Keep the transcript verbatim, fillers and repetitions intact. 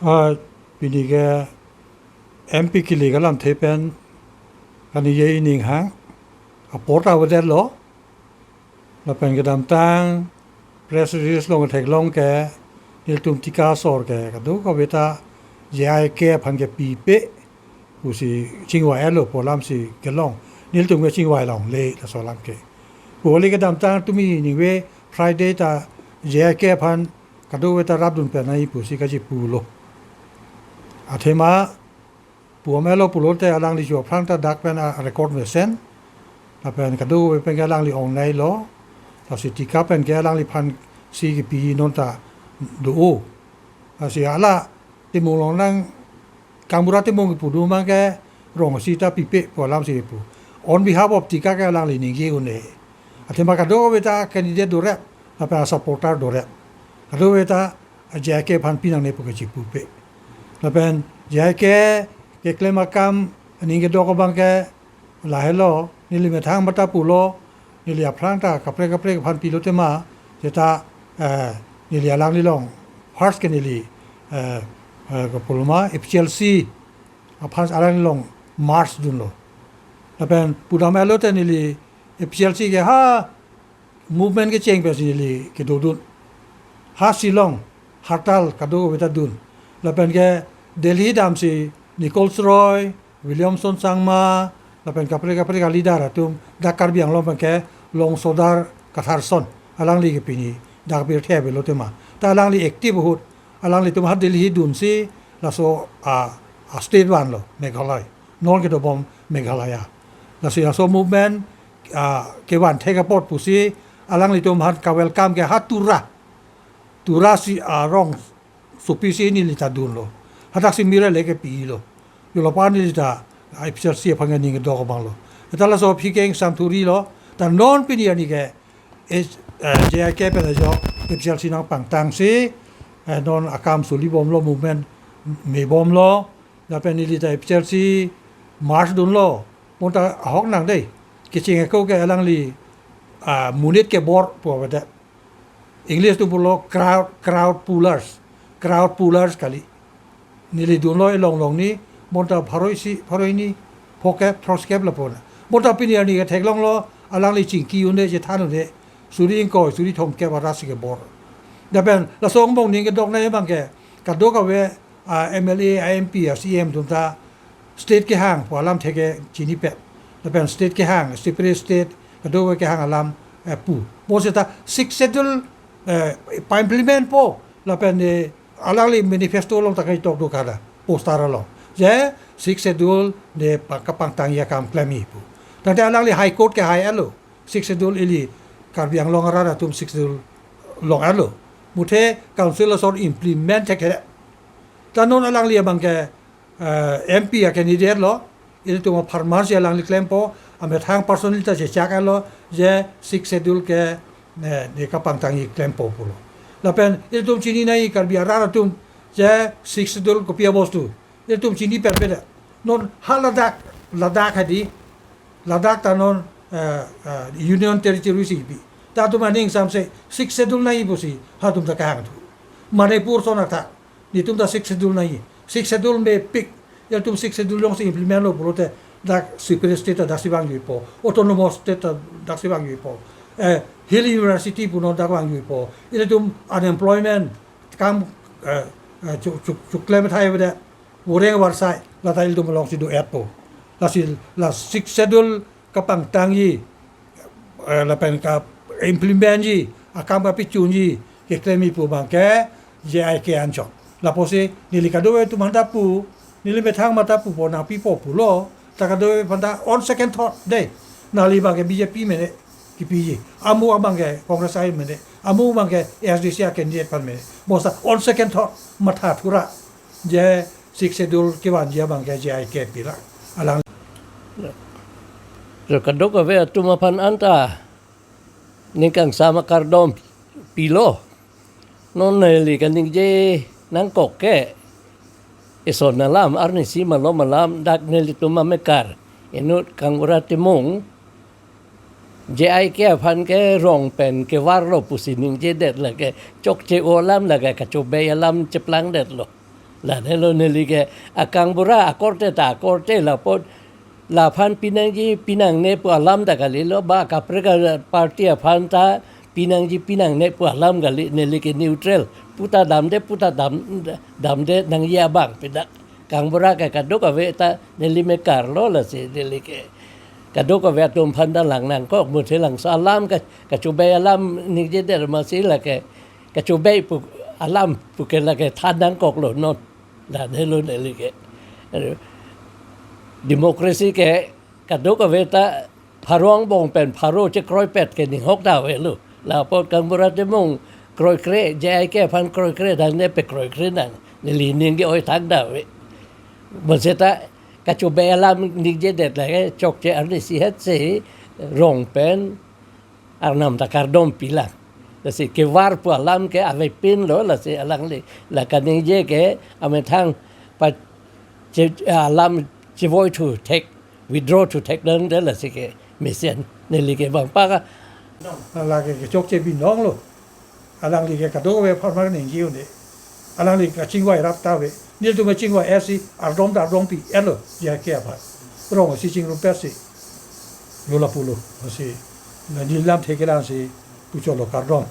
Ah, pini ke M P kili kalamthe pen kaningje ining hang. Apor ta avedet lo. Lapen kedamtang press release along theklong ke nelitum Tikasor ke kadokave ta J I K aphan ke pipe pusi chingvai-et lo pu alamsi kelong. Nelitum ke chingvai longle laso alam ke. Pu kali kedamtang tumi ningve Friday ta J I K aphan kadokave ta rapdun pen nangji pusi kachipu lo. Athema pu-om-et lo pulote alangli jo aphrang ta dak pen a-record mesen. Lapen kadokave pen ke alangli ong-et lo. Lasi Tika pen ke alangliphan si kepi non ta do-o. Lasi hala Timung along nang Kangbura Timung kepu do abang ke rong isi ta pipe pu alamsi pu. On behalf of Tika ke alangli ningje un-e. Athema kadokave ta candidate dorep, lapen a-supporter dorep. Kadokave ta J I K aphan pinangne pu kachipupe. Lapen J I K keklem akam aning kedok abang ke lahelo, neli methang mata pulo, neli aphrang ta kaprek kaprek aphan pilo tema, seta, eh, neli alangli along, first ke neli, eh, eh, kapuloma, A P H L C aphan alangli along march dunlo. Lapen pudam elo te neli A P H L C ke ha movement kecheng pensi neli kedodun. Ha Shillong, hartal kadokave ta dun. Lapen ke Delhi damsi Nichols Roy, Williamson Sangma, lapen kaprek kaprek a-leader atum, dak Karbi Anglong pen ke Longsodar Katharson, alangli ke pini dak pirthe avelo tema. Ta alangli active ahut, alanglitum ha Delhi dunsi, laso a, a-state vanlo, Meghalaya. Non kedobom Meghalaya. Lasi laso movement, ah, kevan thek apot pusi, alanglitum aphan ka-welcome ke ha Tura. Tura si, ah, rong sopisi neli ta dunlo. Hadak si mira leke pilo. Jolo pa neli ta A P H L C aphan ke ning kedok abang lo. Ta laso aphi ke ingsamthurilo. Ta non pini arni ke, eh, eh, J I K pen ajo A P H L C nangpangtangsi, eh, non akam suli bomlo, movement me bomlo. Lapen neli ta A P H L C march dunlo. Bonta ahok nang dei. Kecheng ako ke alangli, ah, monit kebor pu avedet. English atum pulo crowd, crowd pullers. Crowd pullers kali. Neli dunlo elong long ni, bonta pharo isi, pharo hini, phokep, throskep lapu na. Bonta pini arni ke theklonglo, alangli chingki un-e, chethan un-e, suri ingkoi, suri thomkep arat si kebor. Lapen, laso angbong ning kedok nangji abang ke, kadokave, a M L A, a M P, a C M atum ta state kehang pu alamthe ke chinipet. Lapen state kehang, separate state, kadokave kehang alam, eh, pu. Bonseta Sixth Schedule, eh, pa-implement po, lapen, eh, alangli manifesto along ta kaitok do kada, poster along. Je Sixth Schedule ne pa-, kapangtangji akam klemji pu. Tangte alangli High Court kehai-et lo. Sixth Schedule ili Karbi Anglong arat atum Sixth Schedule long-et lo. Muthe council asor implement thekthe. Ta non alangli abang ke, eh, M P a-candidate lo, ilitum apharman si alangli klempo, amethang personally ta chechak-et lo, je Sixth Schedule ke, eh, ne kapangtangji klempo pulo. Lapen ilitum chini nangji Karbi arat atum, je Sixth Schedule kopi abostu. Ilitum chini perpeda. Non ha Ladakh, Ladakh hadi, Ladakh ta non, eh, eh, Union Territory si bi. Ta atum aning samse Sixth Schedule nangji pusi, ha atum ta kahang thu. Manipur ason athak, netum ta Sixth Schedule nangji. Sixth Schedule mepik, ilitum Sixth Schedule jongsi implement lo pulote, dak separate state ta daksi vangjui po, autonomous state ta daksi vangjui po, eh, Hill University punon dak vangjui po, ilitum unemployment, kam, eh, eh, chuk, chuk, chuk klem thai avedet, voreng varsai, lata ilitum alongsi do-et po. Lasi, la Sixth Schedule kapangtangji, eh, lapen ka-implementji, akam kapachunji, keklemji pu abang ke J I K anchot. Lapusi neli kadokave atum aphanta pu, neli methang mata pupo nangpipo pulo, ta kadokave aphanta on second thought dei. Nangli abang ke B J P mene kipiji. Amu abang ke Congress ai mene. Amu abang ke A S D C a-candidate aphan mene. Bonseta on second thought matha thura. Je Sixth Schedule kevanji abang ke J I K pi ra. Alang. Ro kadokave atum aphan anta ning kangsam akardom pilo. Non neli kaningje nangkok ke, eson alam, arnisi malom alam, dak nelitum amekar inut Kangbura Timung, J I K aphan ke rong pen kevarlo pusi ningjedet lake, chokche-o alam lake, kachobei alam cheplangdetlo. Lahenlo neli ke akangbura akorte ta akorte, lapot laphan pinangji pinangne pu alam ta kalilo, ba kaprek a-party aphan ta pinangji pinangne pu alam kali, neli ke neutral. Pu ta damde, pu ta dam, damde nangji abang pida. Kangbura ke kadokave ta neli mekar lo, lasi neli ke kadokave atum aphan ta lang nangkok, muthe langso alam ke, kachobei alam ningjedet amatsi lake kachobei pu alam pu ke lake than nangkoklo non. Lahenlo neli ke. Democracy ke kadokave ta pharo angbong pen pharo chekroipet ke ninghok ta avelo. Lapot Kangbura Timung kroikre, J I K aphan kroikre, tangte pekroikre nang. Neli ning ke-oi thang ta ave. Bonseta kachobei alam ningjedet lake chokche arnisi hetsi rong pen arnam ta kardom pilang. Lasi kevar pu alam ke avepinlo, lasi alangli la kaningje ke amethang pa che, alam chevoi thu thek, withdraw thu thek dang de, lasi ke mesen neli ke bang pa ka. Lake kechokche binong lo. Alangli ke kadokave apharman ningje un-e. Alangli kachingvai rap ta ave. Nelitum chingvai-etsi ardom ta ardom pi-etlo, J I K aphan. Rong si chingrumpetsi. Yo lapulo, lasi. Na neli lamthe kelangsi puchotlo, kardom.